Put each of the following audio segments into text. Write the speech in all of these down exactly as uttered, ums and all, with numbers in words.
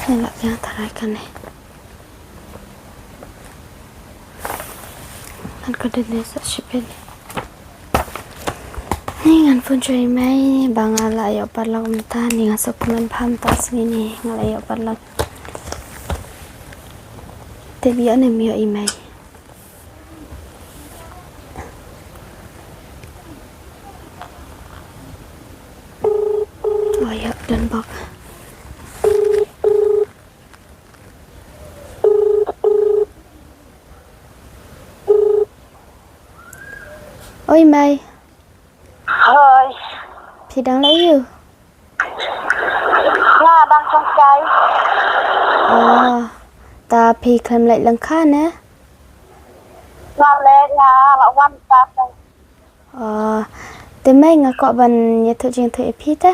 Ngi la biang tharai kane. Ngan ka dene sa shipin. Ni ngan phone sha i mei ba nga la ïoh paralok mynta, ni nga sngewkmen bha mynta sngi ni nga la ïoh paralok. Te ïoh ne ym ïoh i mei. Oh, ïoh, don bok. Oi mei. Hoi. Phi dang leh aiu? Nga dang shongkai. Oh, ta phi khlem leit lyngkha ne? Nga leh, nga la wan ta. Oh, te mei nga kwah ban ïathuh jingthoh ïa phi te.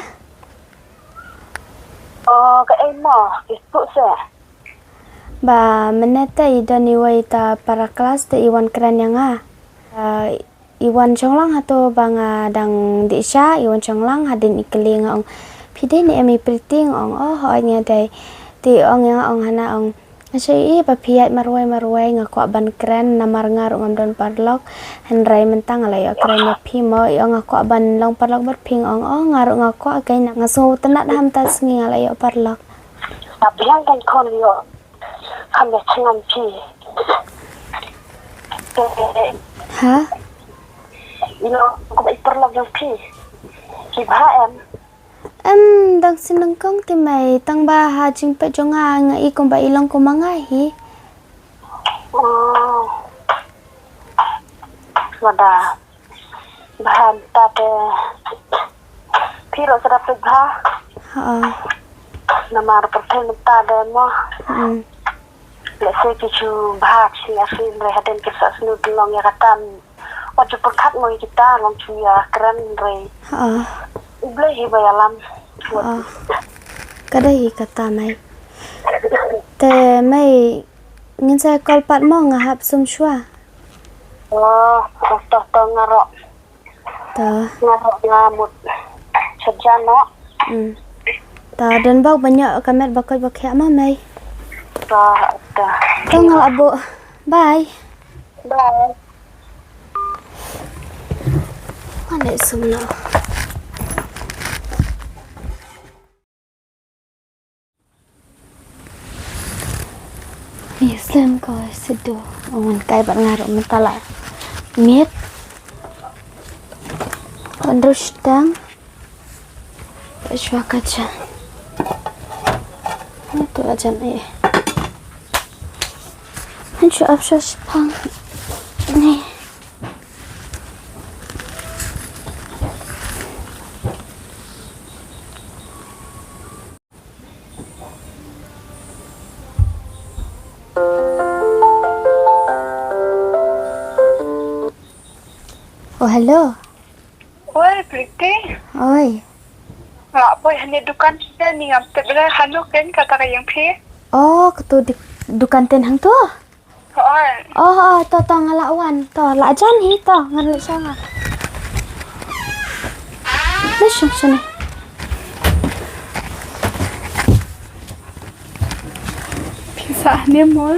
Oh, kaei mo, ïathuh seh. Ba mynne te i don iwei ta para klas te i wan kren ïa nga. Ah, i wan shong lang hato ba nga dang dih sha, i wan shong lang hadien i kylli nga ong, phi dei ne em i Priti, nga ong, oh hooid nga dei. Te i ong ïa nga ong hana ong, nga shu ïohi ba phi ïaid marwei marwei, nga kwah ban kren namar nga ruh ngam don paralok. Hynrei mynta nga la ïoh kren ïa phi mo, i ong nga kwah ban long paralok bad phi, nga ong oh nga ruh nga kwah, kane nga sngewtynnat ha mynta sngi nga la ïoh paralok. Ka biang kan khon ïoh. Kam da chngam phi. Ha? Ïoh, ko ba i paralok jong phi. Ki bha em? Em, dang sngewthuh te mei, tang ba ha jingpeit jong nga nga i kumba i long kum ma nga hi. Oh. Wada. Bha mynta te. Phi ruh sa da peit bha. Ha. Namar pyrthei mynta de mo. Hmm. Lehse ki shu bha ki shu ïa shu, hynrei hadien ki sa shu pynlong ïa kata. Wat ju pyrkhat mo ïa kita, long shu ïa kren hynrei. Ha. U Blei hi ba ïalam. Ha. Ka dei hi kata mei. Te mei ngin sa call pat mo, nga hap sum shuwa. Oh, oh, to, to, nga ruh. To. Nga ruh nga mut sha jan noh. Hmm. To, don bok ban ïoh ka met ba koit ba khiah mo mei. To, to. To nga la buh. Bye. Bye. Ane sum noh. Ïa slem ko sidu. Wan kai bad nga ruh mynta la miet. Wan rush tang. Shwa ka jan. Ito la jan eh. Han shu ap shu shipang. Ni. Oh, hello. Oi, Priti. Oi. Nga poi hane dukan sha ni, ngam tip re hano ken kata ka ïing phi. Oh, katu di-, dukan ten hangtu. Hooid. Oh, oh, to, to, nga la wan, to, la jan hi, to, ngan leit sha nga. Leit shong shane. Phi sah ne mo?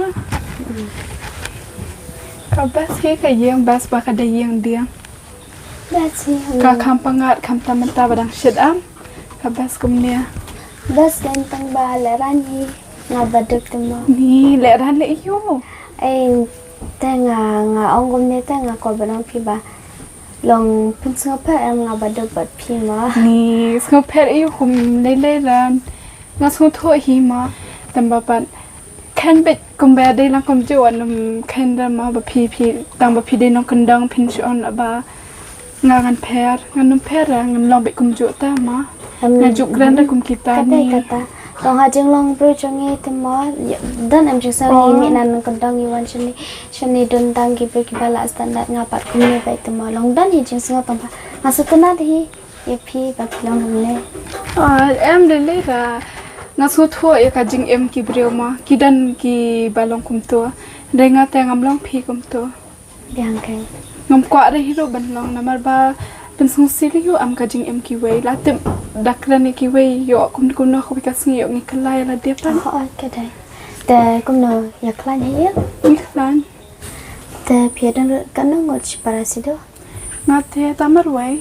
Ka best hi ka ïing, best ba ka dei ïing dieng. Best hi. Ka kham pyngngad, kham tam mynta ba dang shit am. Ka best kumne. Best dang tang ba lehrain hi. Nga baduk te mo. Ni lehrain leh ïoh. Ei, te nga, nga ong kumne te nga kwah ban ong phi ba long pynsngewpher em nga baduk bad phi mo. Ni sngewpher ïoh kum lei lehrain. Nga sngewthuh hi mo. Tang ba pat Khein beit kumba dei lang kumjuh, wan ym khein da ma ba phi, phi tang ba phi dei nongkyndong phin shu ong ba nga ngan pher, ngan ym pher, ngan long beit kumjuh ta ma. Nga ju kren da kum kita ni. Kata, kata. Long ha jinglong briew jong ngi te mo, don em jingsngew ngi mih na nongkyndong ngi wan shane, shane don tang ki briew kiba la standard, nga pat kumne beit te mo. Long don hi jingsngew tang ba nga sngewtynnat hi. Ïa phi ba phi long kumne. Ah, em lei lei da. Nga sngewthuh ïa ka jingim ki briew ma. Ki don kiba long kumto. Hynrei nga te ngam long phi kumto. Biang kai. Ngam kwah re hi ruh ban long namar ba pynsngewsih ïoh am ka jingim kiwei. La tip Da kren ïa kiwei, ïoh kumno kumno kawei ka sngi ïoh ngi kylla ïa lade pat. Oh, oh, ka dei. Te kumno, ïa khlaiñ hi ïa? Ngi khlaiñ. Te phi don katno ngut shipara shido? Nga te tang marwei.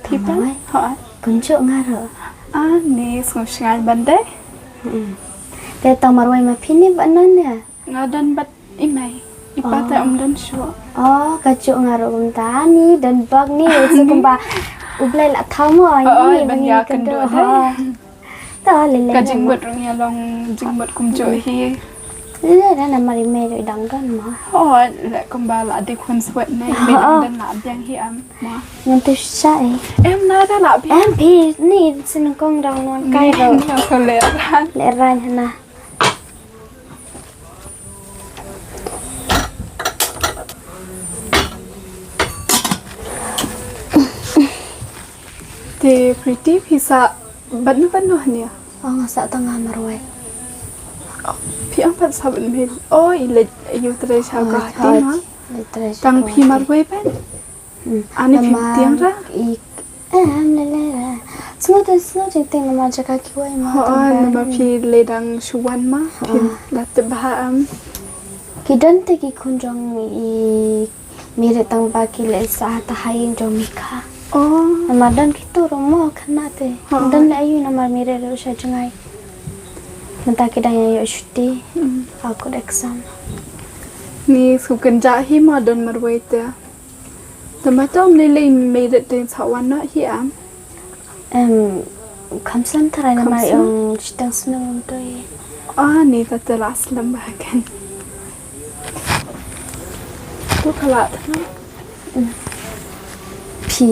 Tang marwei? Hooid. Kumjuh nga ruh. Ah, ni sngewsngaiñ ban dei. Mm. Te tang marwei ma phi ni bad non ïa? Nga don bad i mei. I pa te um don shuh. Oh, kajuh nga ruh kumta ni don bad ni, sa kumba U Blei la thaw mo. Oh, oh, ban ïa kynduh dei. To, lei lei. Ka jingmut ruh ngi long jingmut kumjuh hi. Lei lei, namar i mei ruh i dang don mo. Oh, lei kumba la dei khun swet ne, i mei dang don la biang hi em mo. Ngan tu sha eh. Em na da la biang. Em phi ni sngewkong dang nang kai ruh. Ni ko leh ran. Leh ran hana. Te Pretty phi sah bad no bad no hynne? Oh, nga sah tang nga marwei. Phi ong pat sah bad mei. Oh, i leit ïa u trai sha ka hati ma. Tang phi marwei pat. Hmm. Ani phi tieng ra? I, eh, em lei lei ra. Sngewthuh sngewthuh jingtieng namar jaka kiwei ma. Ho, namar phi lei dang shu wan ma. Phi la tip bha em. Ki don te ki khun jong i Mary tang ba ki leh sah ha ta ha ïing jong Mika. Oh. Namar don kito ruh mo khynnah te. Don leh aïu namar Mary ruh sha jngai. Mynta ki dang ïa ïoh shuti. Hmm. Ha kut exam. Ni shu kynjah hi ma don marwei te. Te ma to ym lei lei mei rit dei sa wan noh hi am. Em, kham slem tharai namar i ong shiteng snem ym to i. Ah, ni ta te la slem ba kan. Tu ka la tang. Phi,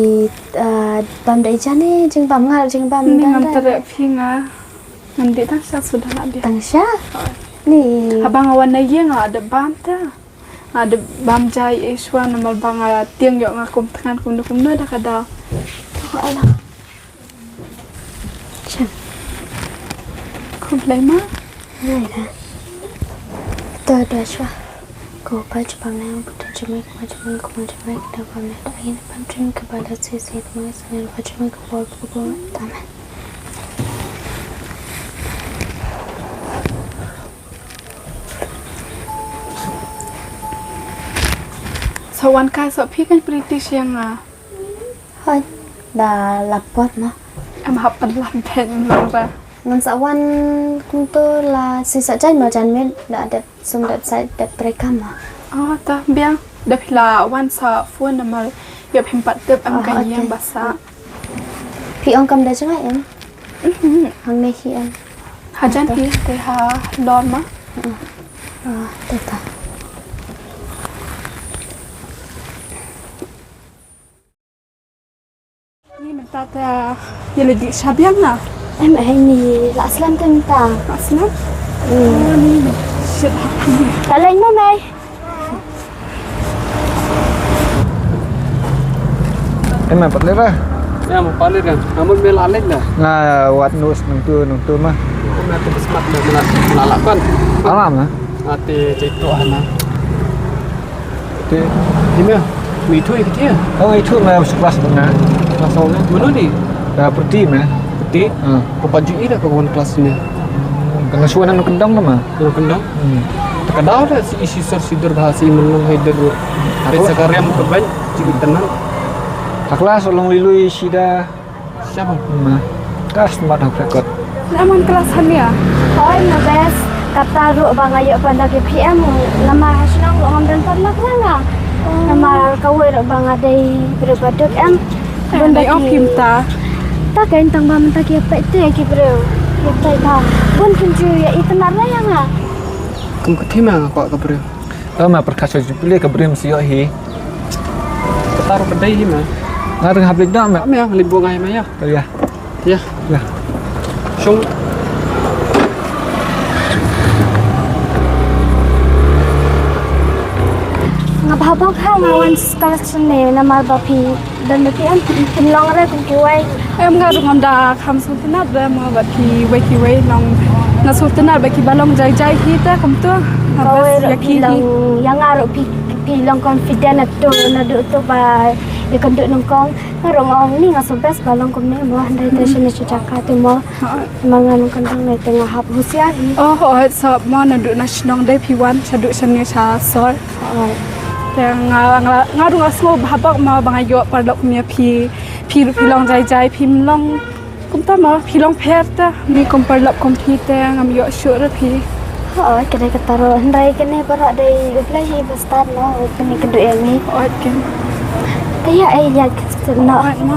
ah, bam dei jani jingbam nga jingbam. Ni ngam tare phi nga. Ngam dei tang sha suda la dei. Tang sha? Ni. Haba nga wan na ïing nga da bam ta. Nga da bam jai eh shuwa namar ba nga tieng ïoh nga kum thngan kumno kumno da ka daw. Shem. Khublei ma. Ngai da. To da shuwa. Ko pa jubam na yang putu jumai ko pa jumai ko pa jumai da bam na da yin pa jumai ko pa da si si ko ma si ko pa jumai ko pa ko ko ta ma. Sa wan kai sa phi kan British ïa nga. Hoi, da la por ma. Em hap ban lam pen ma ba. Ngan sa wan kumto la si sa jan ma jan met da dep sum dep sai dep prekam ma. Oh, ta biang. Da phi la wan sa phone namar ïa phim pat tip em ka ïing ba sa. Phi ong kam da jngai em? Mhm. Hangne hi em. Hajan hi te ha lor ma. Ah, te ta. Ni mynta ta ïa la dih sha biang na. Em, eh, ni la slem te mynta. La slem? Hmm. Oh, ni. Shit. Ta leng ma mei. Em, em, pat leh ba? Em, pat leh kan. Namun mei la leh na. Nga wat nus nangtu, nangtu ma. Em, em, tu smat na, na, na la kan. Alam na. Ate cek tu hana. Te. Ina. Mi tu ikti ya. Oh, itu ma sekelas dengan. Kelas awal. Mana ni? Ya, Perti ma. Perti. Ah. Ko paju ira ko wan kelas ni. Kena suan anu kendang nama? Anu kendang. Hmm. Takadau da si isi sar sidur bahasa Imlong haider. Apa? Sekarang keban jadi tenang. Kelas ulung lilui sida. Siapa? Ma. Kas mat hok rekod. Naman kelas hania. Hoi na bes. Kata ruh ba nga ïoh panda ki P M. Namar ha shnong ruh ngam don panda kena nga. Namar kawei ruh ba nga dei briew ba duk em. Bun ba ki. Ta kain tang ba mynta ki peit te ki briew. Ki peit ba. Bun kim ju ïa itynnad ïa nga. Kum kti ma nga kwah ka briew. Ơ ma pyrkhat sha jubli ka briew msih ïoh hi. Kata ruh ka dei hi ma. Nga tang hap leit noh ma. Am ïa leit buh ngai ma ïa. Ïa. Ïa. Ïa. Shong. Nga bha bha ha nga wan scholarship ne namar ba phi. Don ba ki em, phin long re kum kiwei. Em nga ruh ngam da kham sngewtynnad re mo bad kiwei kiwei long. Nga sngewtynnad bad kiba long jai jai hi te kumto. Kawei ruh phi long, ïa nga ruh phi, phi long confident ato naduh to ba Ïa kynduh nyngkong, nga rung ong ni nga sngewbha ba long kumne mo, hynrei te shane sha jaka te mo. Hooid. Ma nga nyngkong dang nai te nga hap husiar hi. Oh, hooid, sngap mo, naduh na shnong dei phi wan shaduh shane sha sor. Hooid. Te nga, nga, nga rung nga sngewbha bha bak mo ba nga ïoh paralok kum ïa phi, phi ruh phi long jai jai, phim long kumta mo, phi long pher te, ni kum paralok kum phi te ngam ïoh shuh ruh phi. Hooid, ka dei kata ruh, hynrei kane baroh dei U Blei hi ba stad mo, kane kynduh ïa ngi. Hooid, ken. Te ïa, ai ïa, no. Hooid mo.